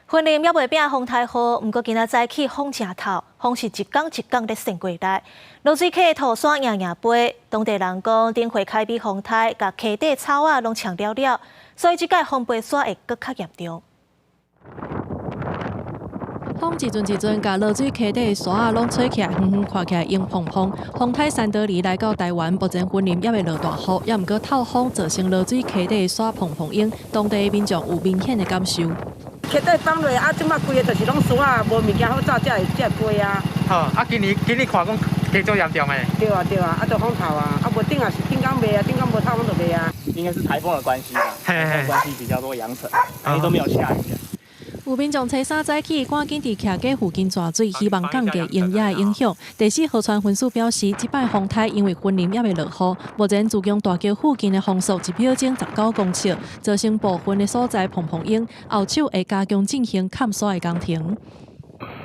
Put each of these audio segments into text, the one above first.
雲林猶未變風颱雨，毋過今仔早起風誠透，風是一工一工咧扇過來，濁水溪土沙掖掖飛。當地人講，頂回開比風颱，共溪底草仔攏沖了了，所以這擺風飛沙會閣較嚴重。風一陣一陣，共濁水溪底的沙仔攏吹起來，遠遠看起來湧蓬蓬。風颱珊德麗來到台灣，目前雲林猶未落大雨，猶毋過透風造成濁水溪底的沙蓬蓬湧，當地的民眾有明顯的感受。溪底放落啊，這馬規个就是攏沙仔，無物件好走，才會才會飛啊。好，啊，今年今年看講加足嚴重的。對啊對啊，啊，就風透啊，啊無頂也是頂工袂啊，頂工無透風就袂啊。應該是颱風的關係吧，颱風關係比較多揚塵，因為都沒有下雨。有民眾初三早起，趕緊佇徛家附近逝水，希望降低鷹野的影響。第四河川分署表示，這擺風颱因為雲林猶未落雨，目前自強大橋附近的風速一秒鐘19公尺，造成部分的所在蓬蓬湧，後手會加強進行崁沙的工程。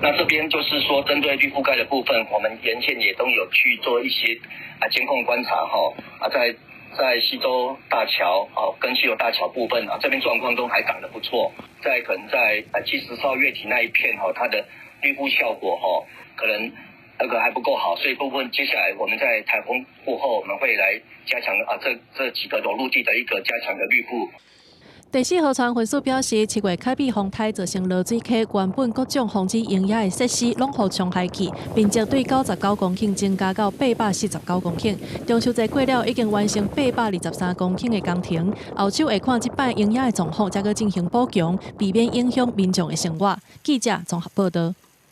那這邊就是說，針對綠覆蓋的部分，我們沿線也都有去做一些啊監控觀察，哈啊在溪洲大橋哦跟溪游大橋部分啊，這邊狀況都還長得不錯。在可能在74號月堤那一片哈，它的綠覆效果哈，可能那個還不夠好，所以部分接下來我們在颱風過後，我們會來加強啊這幾個裸露地的一個加強的綠覆。第四河川分署表示，7月開比風颱造成濁水溪原本各種防止鷹野的設施攏予沖害去，面積對99公頃增加到849公頃。中秋節過了，已經完成823公頃的工程。後手會看這擺鷹野的狀況，才閣進行補強，避免影響民眾的生活。記者綜合報導。